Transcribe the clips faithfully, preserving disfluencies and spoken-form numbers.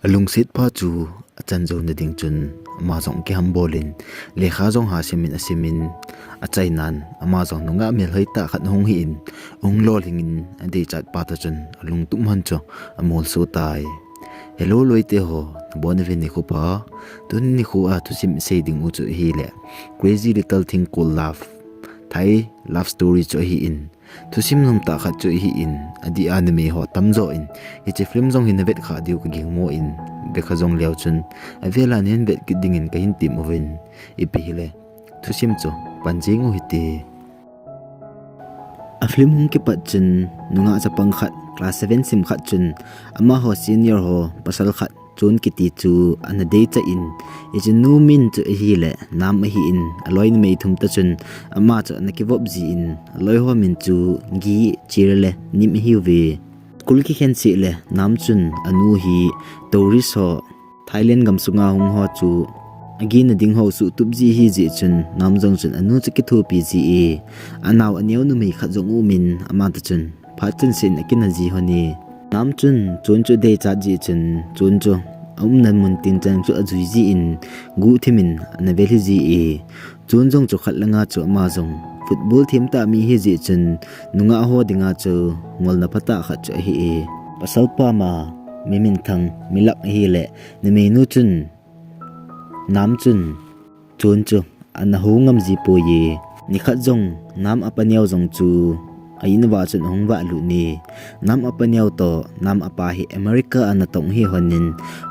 Alungset pa chu achan jou nading chun ama jong kihambol in, lekha jong hahsa in asim in, achainan ama jong nungah melhoi tah khat ahung hi in, ahung lolhing in adeichat pa toh chun alungtup hon chu amolso tai. Hello loite ho, nabon uvin nikho pha. Tuni nikho a thusim isei ding u chu ahile Crazy Little Thing Called Love, Thai love story chu ahi in, thusim nomtah khat chu ahi in, adeh a numei ho tamjo in hiche film jong hi navet kha diu kaging mo in, vekha jong leu chun avel a nahin vet kit dingin kahin tem uvin, ipi hile thusim chu pan jing u hite. A film hung kipat chun nungah chapang khat, class seven sim khat chun amaho senior ho pasal khat Chun kiti chu ana deichat in, hiche nu min chu ahile Nam ahi in, aloi numei thum toh chun ama chu ana kivop ji in, aloi ho min chu Gi, Chir le Nim ahiuve. School kikhen seh le Nam chun anu hi tourist ho, Thailand gam sunga hung ho chu agina ding ho suhtup ji ahi jeh chun Nam jong chun anu chu akithopi ji e. Anao aneo numei khat jong um in ama toh chun phat chengse in akina ji lhon e. Nam chun Chun chu adeichat jeh chun Chun chu aumna mun tin chang chu ajui ji in guhthim in ana velhi ji e. Chun jong chu khat langa chu ama jong football them tah mi ahi jeh chun nungah ho dinga chu ngolna phatah khat chu ahi e. Pasal pa ma, mi minthang, mi lak ahile numei nu chun Nam chun Chun chu ana hou ngam ji poi e. Nikhat jong Nam apa neo jong chu a-in uva chun ahung vahlut e. Nam apa neo toh Nam apa hi America a natong ahi lhon in,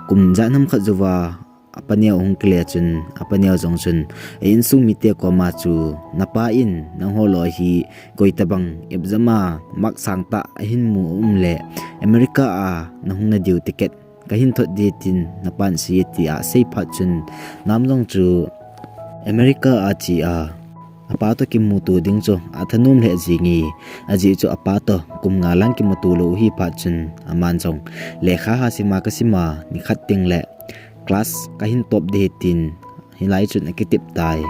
kum ijat ham khat jouva apa neo ahung kile chun apa neo jong chun a-insung mite koma chu, napa in nangho loi hi koi tabang exam a mark sangtah ahin mu aum le America a nahung nadiu ticket kahin thot ding tin napan asei e, tia asei phat chun Nam jong chu America a che a apa toh kimuto ding chu athanom lheh jeng e. Ajeh chu apa toh kum nga lang kimuto lou ahi phat chun aman jong lekha hahsa a kasim a nikhat teng le class kahin top ding ahi tin hilai chun akitep tai.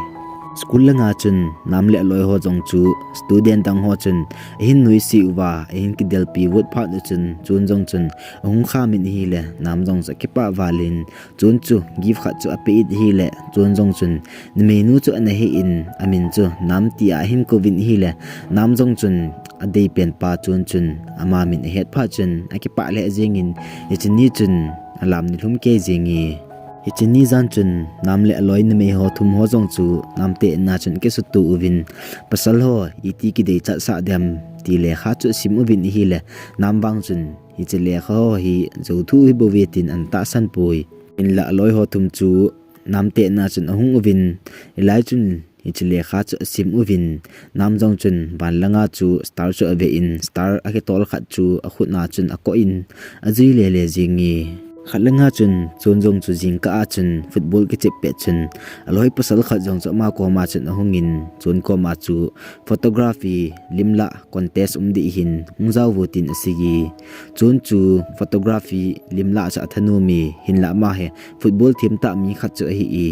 School langa chun Nam le aloi ho jong chu student dang ho chun ahin nuisat uva ahin kidelpi vut phat u chun Chun jong chun ahung kham in ahile Nam jong chu akipah val in Chun chu gift khat chu ape in ahile Chun jong chun numei nu chu ana he in amin chu Nam tia ahin kouvin ahile Nam jong chun adeipen pa Chun chun ama min ahet phat chun akipah lheh jeng in hiche ni chun alam nilhum kei jeng e. Hiche ni jan chun Nam le aloi numei ho thum ho jong chu Nam te in a chun akisuto uvin, pasal ho iti kideichat sah dem ti lekha chu asim uvin ahile Nam vang chun hiche lekha ho hi jou thu ahi bouve tin ana tahsan poi. Hinlah aloi ho thum chu Nam te in a chun ahung uvin, hilai chun hiche lekha chu asim uvin, Nam jong chun van langa chu star chu ave in, star akitol khat chu akhut na chun akoh in ajui lele jeng e. Khat langa chun Chun jong chu jingkah a chun football kichep pet chun aloi pasal khat jong chu ama koma chun ahung in Chun koma chu photography lim lah contest um ding ahin hung jao uvin tin asei e. Chun chu photography lim lah chu athanom e, hinlah ama hi football them tah mi khat chu ahi e.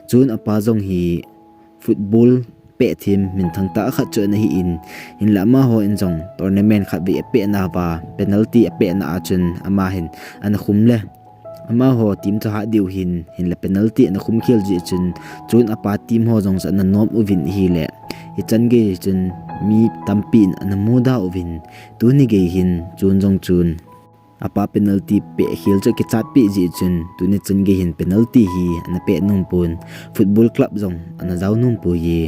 Chun apa jong hi football pet them minthang tah khat chu ana hi in, hinlah amaho in jong tournament khat vei apet nauva penalty apet na a chun ama hin ana khum le amaho team chu hat diu ahin, hinlah penalty ana khum khel jeh chun Chun apa team ho jong chu ana nom uvin ahile hichan gei chun mi tampi in ana muda uvin, tuni gei hin Chun jong chun apa penalty pet khel chu akichat peh jeh chun tuni chan gei hin penalty hi ana pet nom pon, football club jong ana jao nom poi e.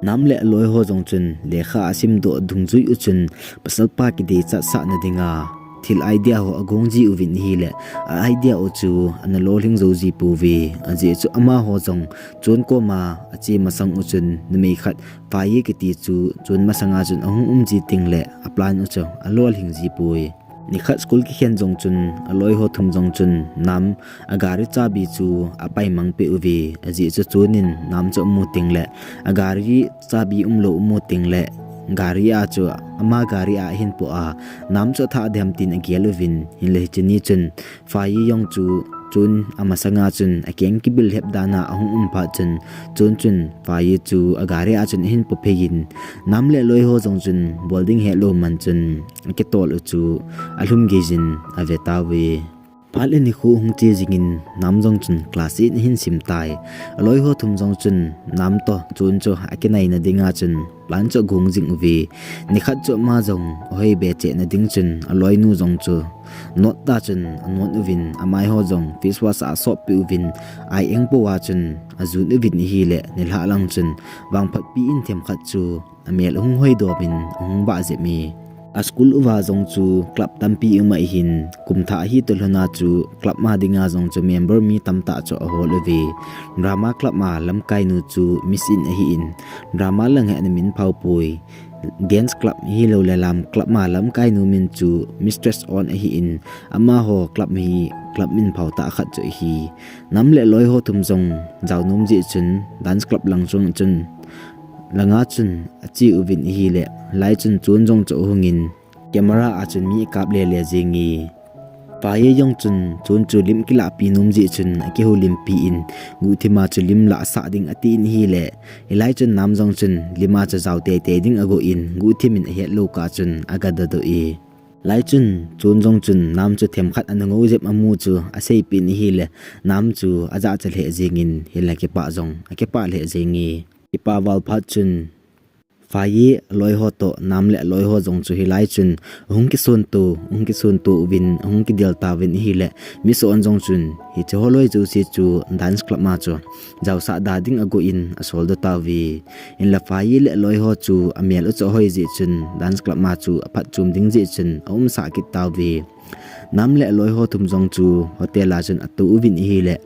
Nam le aloi ho jong chun lekha asim doh dungjui u chun pasal pa kideichat sah na dinga thil idea ho agong ji uvin ahile a idea u chu ana lolhing jou ji pouve. Ajeh chu amaho jong Chun koma ache masang u chun numei khat Faye kiti chu Chun masanga chun ahung um ji teng le a plan u chu alolhing ji poi. Nikhat school kikhen jong chun aloi ho thum jong chun Nam agari chabi chu apaimang peh uve. Ajeh chu Chun in Nam chu amu teng le agari chabi umlou amu teng le gari a chu ama gari a ahin po a, Nam chu athah dem tin agel uvin, hinlah hiche ni chun Faye jong chu Chun amasanga chun akeng kibil hep dan a ahung um phat chun Chun chun Faye chu agari a chun ahin po phei in, Nam le aloi ho jong chun bol ding helou man chun akitol u chu alhum gei jin ave tauve. Phat le nikho hung che jingin Nam jong chun class eight ahin sim tai. Aloi ho thum jong chun Nam toh Chun chu akinai na dinga chun plan chu agong jing uve. Nikhat chu ama jong ahoi be cheh na ding chun aloinu jong chu not ta chun anon uvin, amai ho jong face wash a asop pi uvin, ai eng po a chun ajun uvin ahile, nilhah lang chun vangphat pi in themkhat chu amel ahung hoi dom in ahung bah jep e. A school uva jong chu club tampi um ahin, kum thah hi tolhona chu club ma dinga jong chu member mi tamtah chu ahol uve. Drama club ma lamkainu chu Miss In ahin, drama lang hi ana min phao poi. Dance club hilou le lam club ma lamkainu min chu Mistress On ahin, amaho club hi club min phao tah khat chu ahi. Nam le aloi ho thum jong jao nom jeh chun dance club lang jong chun langa chun ache uvin ahile, lai chun Chun jong chu ahungin camera a chun mi akap lele jing e. Faye jong chun Chun chu lim kilahpi nom jeh chun akihoulimpi in, guhthima chu lim lahsah ding atin ahile, hilai chun Nam jong chun lima chu jao teitei ding agon, guhthimin ahet lou kah chun aga dodoh e. Lai chun Chun jong chun Nam chu themkhat ana ngou jep amu chu aseipeh in ahile, Nam chu ajahcha lheh jingin, hinla kipah jong akipah lheh jing e. Kipah val phat chun Faye aloi ho toh Nam le aloi ho jong chu hilai chun ahung kisonto, ahung kisonto uvin, ahung kidel tauvin ahile, Miss On jong chun hiche holoi jouse chu dance club ma chu jaosah da ding agon asoldoh tauve. Hinla Faye le aloi ho chu amel u chu ahoi jeh chun dance club ma chu aphatchom ding jeh chun aumsah kit tauve. Nam le aloi ho thum jong chu hotel a chun atou uvin ahile,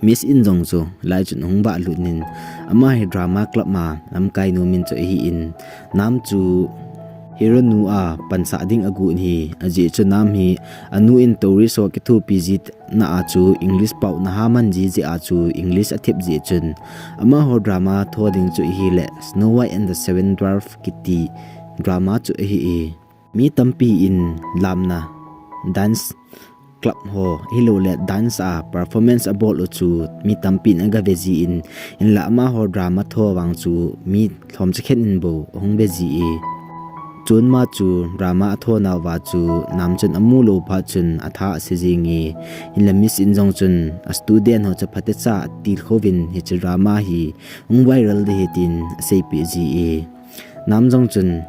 Miss In jong chu lai chun ahung vahlut in, ama hi drama club ma lamkainu min chu ahin, Nam chu hero nu a pansah ding agon ahi, ajeh chu Nam hi anu in tourist ho kithopi ji na a chu English pao ana haman ji jeh a chu English athep jeh chun, amaho drama tho ding chu ahile Snow White and the Seven Dwarf kiti drama chu ahi e. Mi tampi in lamna dance club ho hilou le dance a performance abol u chu mi tampi in aga ve jin, hinla amaho drama tho vang chu mi lhomcha khen in bou ahung ve ji e. Chun ma chu drama atho nauva chu Nam chun amu lou phat chun atha ase jing e. Hinla Miss In jong chun a student ho chu phatecha atilkhouvin hiche drama hi hung viral ding ahi tin aseipeh ji e. Nam jong chun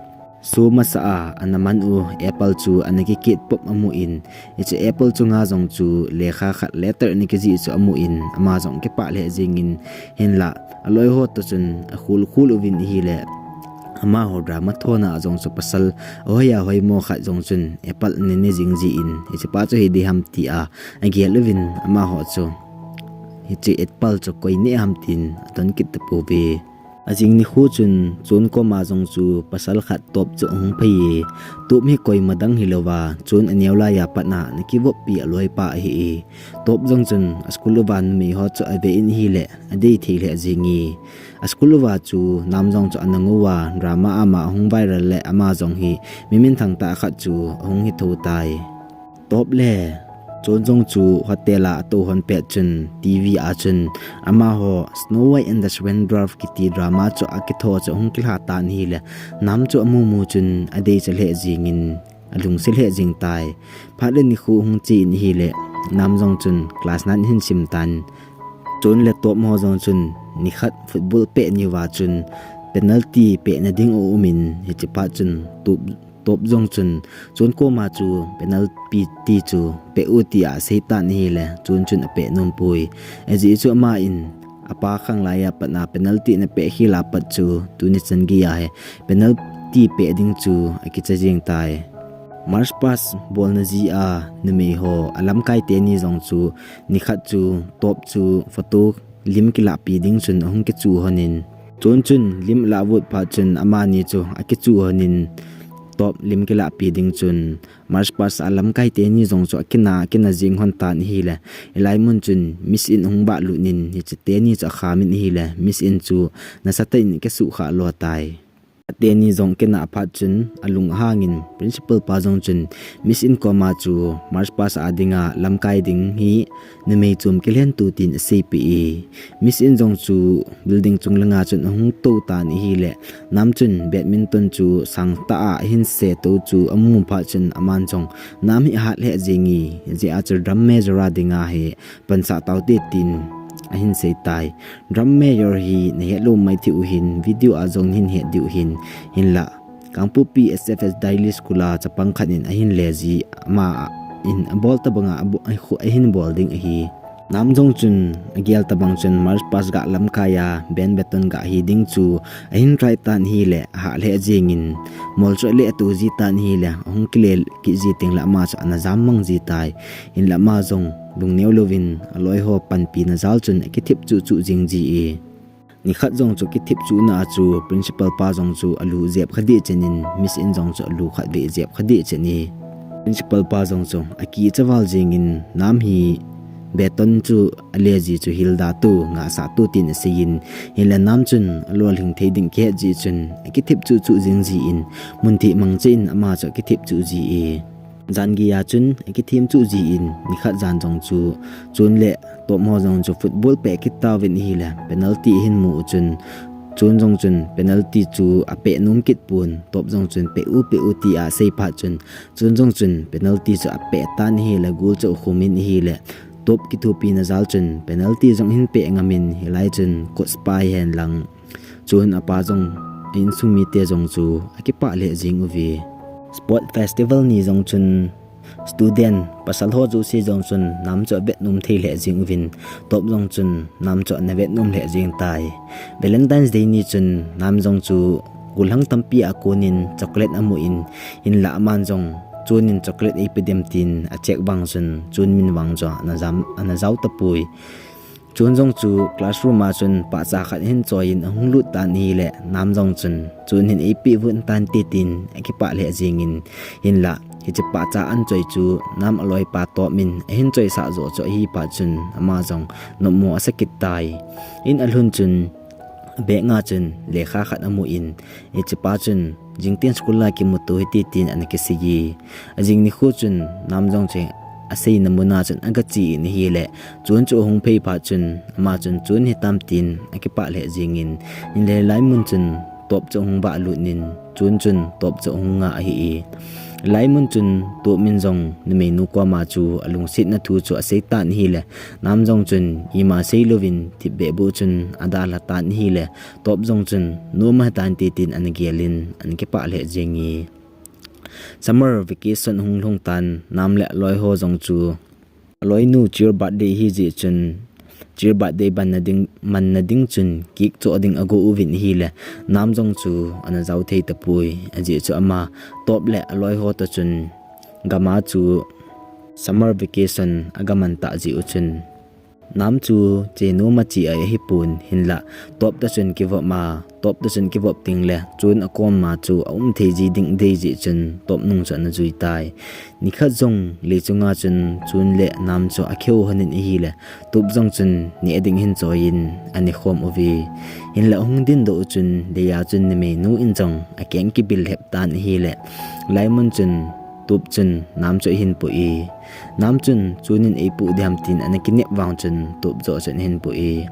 show masa a ana man u apple chu ana kikit pop amun, hiche apple chunga jong chu lekha khat letter ana kijih chu amun, ama jong akipah lheh jingin, hinla aloi ho toh chun akhul khul uvin ahile, amaho drama thona a jong chu pasal ahoi a hoimo khat jong chun apple ana ne jing jin, hiche pa chu hiding ham tia agel uvin, amaho chu hiche apple chu koi neh ham tin aton kit tapouve. Ajing nikho chun Chun koma jong chu pasal khat top chu ahung phei e. Top hi koima dang hilouva, Chun aneo laiya pat a ana kivoppi aloipa ahi e. Top jong chun a school uva numei ho chu ave in ahile, adei thei lheh jing e. A school uva chu Nam jong chu ana ngou a, drama ama ahung viral le ama jong hi mi minthang tah khat chu ahung hi thou tai. Top le Chun jong chu hotel a atou hon pet chun T V a chun amaho Snow White and the Seven Dwarf kiti drama chu akitho chu ahung kilha tan ahile, Nam chu amu mu chun adeicha lheh jingin alungset lheh jing tai. Phat le nikho hung che in ahile, Nam jong chun class nine ahin sim tan. Chun le Top ho jong chun nikhat football pet niuva chun penalty pet na ding aumin, hiche phat chun Top Top jong chun Chun koma chu penalty chu pet u tia asei tan ahile, Chun chun apet nom poi. Ajeh chu aman apa khang laiya pat a penalty ana pet khel a pat chu tuni chan geiya hi penalty pet ding chu akicha jing tai. March past bolna jeh a numei ho alamkai teni jong chu nikhat chu Top chu photo lim kilahpi ding chun ahung kichu honin, Chun chun lim alah vut phat chun amani chu akichu honin, Top lim kilahpi ding chun March past a lamkai teni jong chu akina, akina jing hon tan ahile, hilai mun chun Miss In ahung vahlut in hiche teni chu akhamin ahile, Miss In chu nasatah in akisuhkhah lo tai. Ateni jong kinah phat chun alung ahangin principal pa jong chun Miss In koma chu March Past a dinga lamkai ding hi numei chom kilen tu tin aseipeh e. Miss In jong chu building chung langa chun ahung tou tan ahile, Nam chun badminton chu sangtah a ahin se tou chu amu phat chun aman jong Nam hi ahat lheh jenge, ajeh chu drum major a dinga hi pansah taute tin ahin seitai. Drum major hi nahet lou mai thei uhin, video a jong nahin het diu hin, hinlah Kangpokpi S F S Daily School a chapang khat in ahin le ji, ama in abol tabanga ahin bol ding ahi. Nam jong chun agel tabang chun March Past ga lamkai a badminton ga hi ding chu ahin try tan ahile, ahat lheh jengin, mol chu ale atu ji tan ahile, ahung kile kit ji tengle ama chu ana jam mang ji tai. Hinlah ama jong lungneo louvin aloiho panpina jal chun akithip chuh chuh jing ji e. Nikhat jong chu kithip chuhna a chu principal pa jong chu alu jep kha deh chen in Miss In jong chu alu khatvei jep kha deh chen e. Principal pa jong chu akicha val jengin Nam hi badminton chu ale ji chu hilda tu, ngahsah tu tin aseiyin, hinlah Nam chun alolhing thei ding akihet ji chun akithip chuh chuh jing ji in, mun thih mang cheh in ama chu akithip chuh ji e. Jan geiya chun akithem chuh ji in, nikhat jan jong chu Chun le Top ho jong chu football peh kit tauvin ahile, penalty ahin mu u chun, Chun jong chun penalty chu apeh nom kit pon, Top jong chun peh u, peh u tia asei phat chun, Chun jong chun penalty chu apeh tan ahile, goal chu akhum in ahile, Top kithopina jal chun penalty jong ahin peh ngam in, hilai chun coach pa hihen lang Chun apa jong, a insung mite jong chu akipah lheh jeng uve. Sport festival ni jong chun student pasal ho jouse jong chun Nam chu avet nom thei lheh jeng uvin, Top jong chun Nam chu ana vet nom lheh jeng tai. Valentine's Day ni chun Nam jong chu gollhang tampi a konin chocolate amu in, hinlah aman jong Chun in chocolate eipe dem tin acheck vang chun Chun min vang chu ana jao tapoi. Chun jong chu classroom a chun pahcha khat ahin choi in ahung lut tan ahile, Nam jong chun Chun hin eipeh uvin tante tin akipah lheh jengin, hinlah hiche pahcha ahin choi chu Nam aloipa Top in ahin choisah joh chu ahi phat chun ama jong nopmo asa kit tai. In alhun chun bag a chun lekha khat amu in, hichepa chun jingteng school a kimuto hite tin ana kiseiye. Ajing nikho chun Nam jong chu aseina muna chun agache in ahile, Chun chu ahung phei phat chun ama chun Chun hitam tin akipah lheh jengin, hinlah hilai mun chun Top chu ahung vahlut in, Chun chun Top chu ahung nga ahi e. Hilai mun chun Top in jong numeinu koma chu alungsetna thu chu asei tan ahile, Nam jong chun ima seilouvin thipbeh bou chun adalha tan ahile, Top jong chun nom ahitan te tin ana gel in ana kipah lheh jenge. Summer vacation ahung lhung tan, Nam le aloiho jong chu aloinu Chir birthday ahijeh chun, Chir birthday manna ding chun cake choh ding ago uvin ahile, Nam jong chu ana jao thei tapoi, ajeh chu ama Top le aloiho toh chun gam a chu summer vacation agaman tah jeh u chun Nam chu che nom a che a ahipon, hinlah Top toh chun kivop a, Top toh chun kivop tengle Chun akoma chu aum thei ji ding adei jeh chun Top nung chu ana jui tai. Nikhat jong lei chunga chun Chun le Nam chu akihou lhonin ahile, Top jong chun neh ding ahin choi in anekhom uve. Hinlah ahung dindoh u chun leiya chun numeinu in jong akeng kibil lhep tan ahile, hilai mun chun Top chun Nam chu ahin poh e. Nam chun Chun in eipoh diham tin ana kinep vang chun Top joh chun ahin poh e.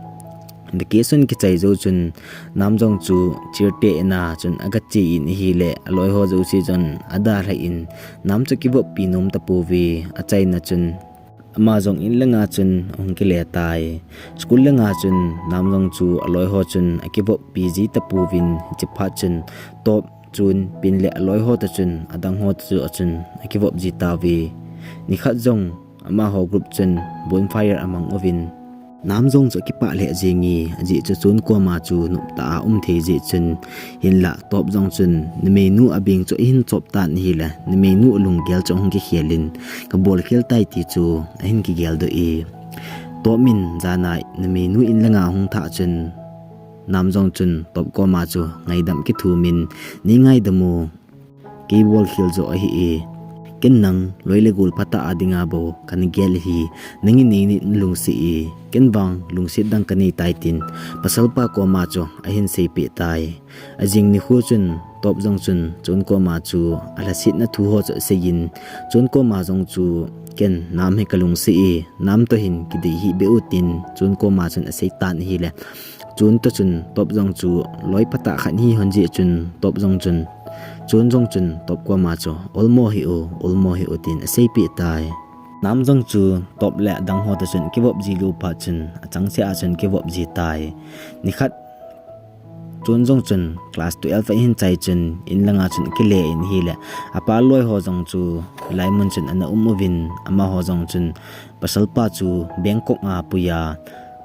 Vacation kichai jou chun Nam jong chu Chir te in a chun agache in ahile, aloiho jouse jong adalhah in, Nam chu kivoppi nom tapouve. Achaina chun ama jong in langa chun ahung kile tai. School langa chun Nam jong chu aloiho chun akivoppi ji tapouvin, hiche phat chun Top, Chun, Pin le aloiho toh chun adangho toh chun akivop ji tauve. Nikhat jong amaho group chun bonfire amang uvin, Nam jong chu akipah lheh jenge, ajeh chu Chun koma chu noptah a um thei jeh chun, hinlah Top jong chun numeinu abeng chu ahin chop tan ahile, numeinu alunggel chu ahung kikhel in, kabolkhel tai ti chu ahin kigeldoh e. Top in jana numeinu in langa ahung thah chun, Nam jong chun Top koma chu ngaidam kithumin, nei ngaidam o, kei bolkhel joh ahi e. Ken nang loi le gol phatah a dinga bou kana gel ahi, nangin neini nalungset e, ken vang lungset dang kanei tai tin, pasalpa koma chu ahin seipeh tai. Ajing nikho chun Top jong chun Chun koma chu alhasetna thu ho chu aseiyin, Chun koma jong chu, ken Nam hi kalungset e, Nam toh hin kidei hih beh u tin Chun koma chun asei tan ahile, Chun toh chun Top jong chu loi phatah khat hi hon jeh chun Top jong chun, Chun jong chun Top koma chu, olmo hih u, olmo hih u tin aseipeh tai. Nam jong chu Top le adang ho toh chun kivop ji lou phat chun, achangseh a chun kivop ji tai. Nikhat Chun jong chun class twelve ahin chai chun in langa chun akile in ahile, apa loi ho jong chu hilai mun chun ana um uvin, amaho jong chun pasalpa chu Bangkok a puiya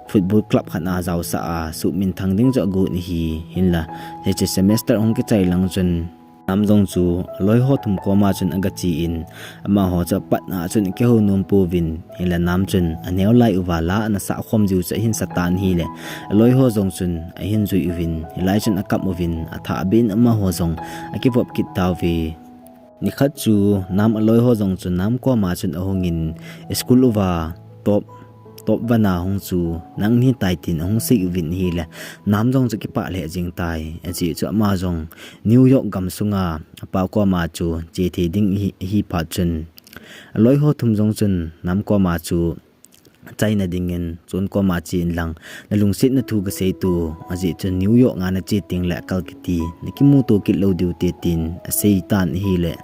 football club khat a jaosah a suhminthang ding chu agon ahi. Hinla hiche semester ahung kichai lang chun Nam jong chu aloi ho thum koma chun agache in, amaho chu apatna a chun akihou nom pouvin, hinla Nam chun aneo lai uva la ana sah khom jiu chu ahin sa tan ahile, aloi ho jong chun ahin jui uvin, hilai chun akap uvin, athah beh in amaho jong akivop kit tauve. Nikhat chu Nam aloi ho jong chu Nam koma chun ahungin, school uva Top, Top vana hung chu nang nahi tai tin ahung sei uvin ahile, Nam jong chu kipah lheh jeng tai. Ajeh chu ama jong New York gamsunga apa koma chu che thei ding ahi, ahi phat chun, aloi ho thum jong chun Nam koma chu achaina dingin Chun koma che inlang, nalungsetna thu kasei to, ajeh chu New York a nache tengle kal kiti, nakimuto kit lou diu te tin asei tan ahile,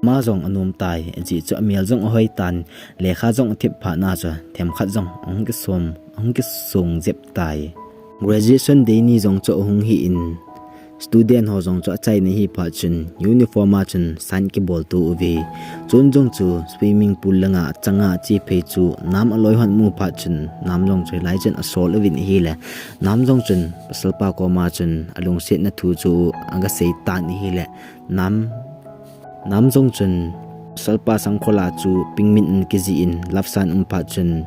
ama jong anom tai, ajeh chu amel jong ahoi tan, lekha jong athep phatna chu themkhat jong ahung kisom, ahung kisong jep tai. Graduation day ni jong chu ahung hi in, student ho jong chu achaina ahi phat chun uniform a chun sign kibol to uve. Chun jong chu swimming pool langa achanga ache phei chu Nam aloi hon amu phat chun Nam jong chu hilai chun asol uvin ahile, Nam jong chun pasalpa koma chun alungsetna thu chu agasei tan ahile, Nam, Nam jong chun pasalpa sangkhol a chu ping min ana kijih in love sign aum phat chun,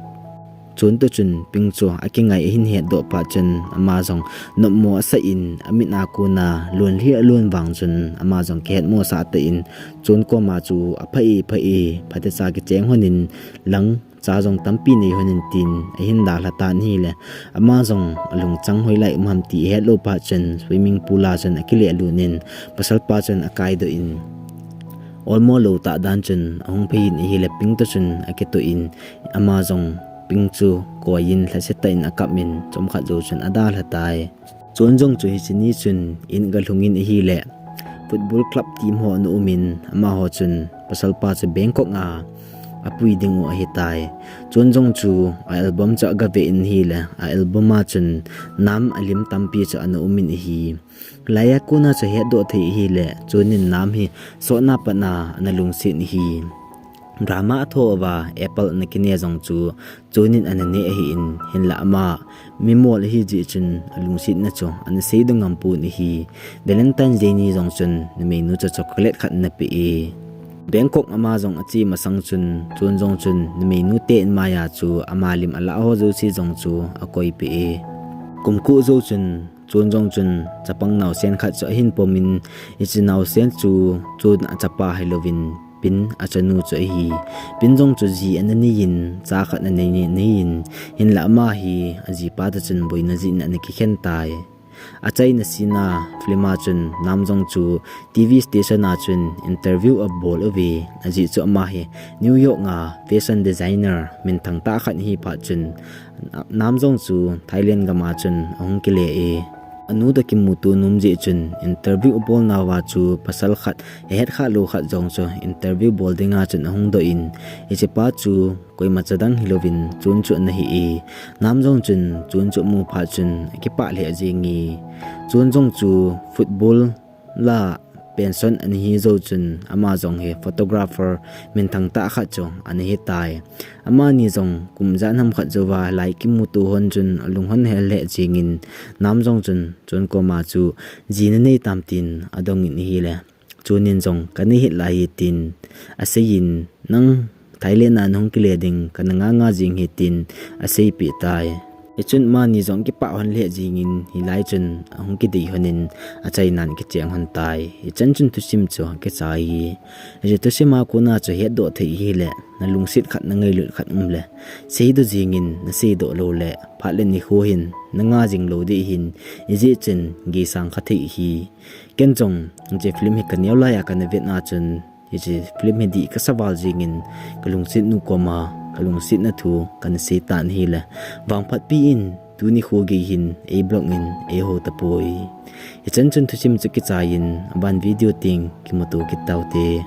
Chun toh chun ping chu akingai ahin hetdoh phat chun ama jong nopmo asah in, amit a kona lon lheh alon vang chun ama jong kihetmo sah tah in, Chun koma chu apha e, pha e, phatecha kicheng lhon in, langcha jong tampi nei lhon in tin ahin dalha tan ahile, ama jong alungchang hoilai um ham ti ahet lou phat chun swimming pool a chun akile lut in, pasalpa chun akaidoh in, olmo lou tah dan chun ahung phei in ahile, ping toh chun akitoh in, ama jong ping chu koi in lhasetah in akap in, chomkhat jou chun adalha tai. Chun jong chu hiche ni chun in agalhung in ahile, football club team ho ana um in, amaho chun pasalpa chu Bangkok a apui ding u ahitai. Chun jong chu a album chu agave in ahile, a album a chun Nam alim tampi chu ana um in ahi. Hilai a kona chu hetdoh thei ahile, Chun in Nam hi sotna patna ana lungset in ahi. Drama atho uva apple ana kine jong chu Chun in ana ne ahin, hinla ama mimol ahi jeh chun alungsetna chu ana seidoh ngam pon ahi. Valentine's Day ni jong chun numeinu chu chocolate khat ana pe e. Bangkok ama jong ache masang chun, Chun jong chun numeinu te in maiya chu ama lim alah ho jouse jong chu akoipeh e. Kum ko jou chun Chun jong chun chapang naosen khat chu ahin pom in, hiche naosen chu Chun achapa hilouvin Pin achanu chu ahi. Pin jong chu ji ana nei in, cha khat ana nei, nei in, hinla ama hi ajipa toh chun boina jeh in ana kikhen tai. Achaina scene a film a chun Nam jong chu TV station a chun interview abol uve, ajeh chu ama hi New York a fashion designer minthang tah khat ahi phat chun, Nam jong chu Thailand gam a chun ahung kile e. Anu toh kimuto nom jeh chun interview abol nauva chu pasal khat, ahet kha lou khat jong chu interview bol dinga chun ahung doh in, hichepa chu koimacha dang hilouvin Chun chu ana hi e. Nam jong chun Chun chu amu phat chun akipah lheh jeng e. Chun jong chu football la pension ana hi jou chun ama jong hi photographer minthang tah khat chu ana hitai. Amani jong kum ijat ham khat jouva lai kimuto hon chun alunghon hel lheh jeng in, Nam jong chun Chun koma chu, ji nanei tam tin adong in ahile, Chun in jong kana hil lai ahi tin asei in, nang Thailand a nahung kile ding kana nganga jing ahi tin aseipeh tai. Hichun amani jong kipah hon lheh jingin hilai chun ahung kidei honin achainan kicheng hon tai. Hichan chun thusim chu kichai hi. Hiche thusim a kona chu hetdoh thei hile, nalungset khat nangailut khat umle, seidoh jingin naseidoh loule, phat le nikho hin nanga jing lou ding ahin, ijeh chun geisang kha thei hi. Ken jong hiche film hi kaneo laiya kana vetna chun, hiche film hi dih kasa val jingin kalungsetnu koma kalungsetna thu kana seitan ahile, vangphatpi in tuni kho gei hin ei block in eiho tapoi. Hichan chun thusim chu kichaiyin aban video teng kimuto kit taute.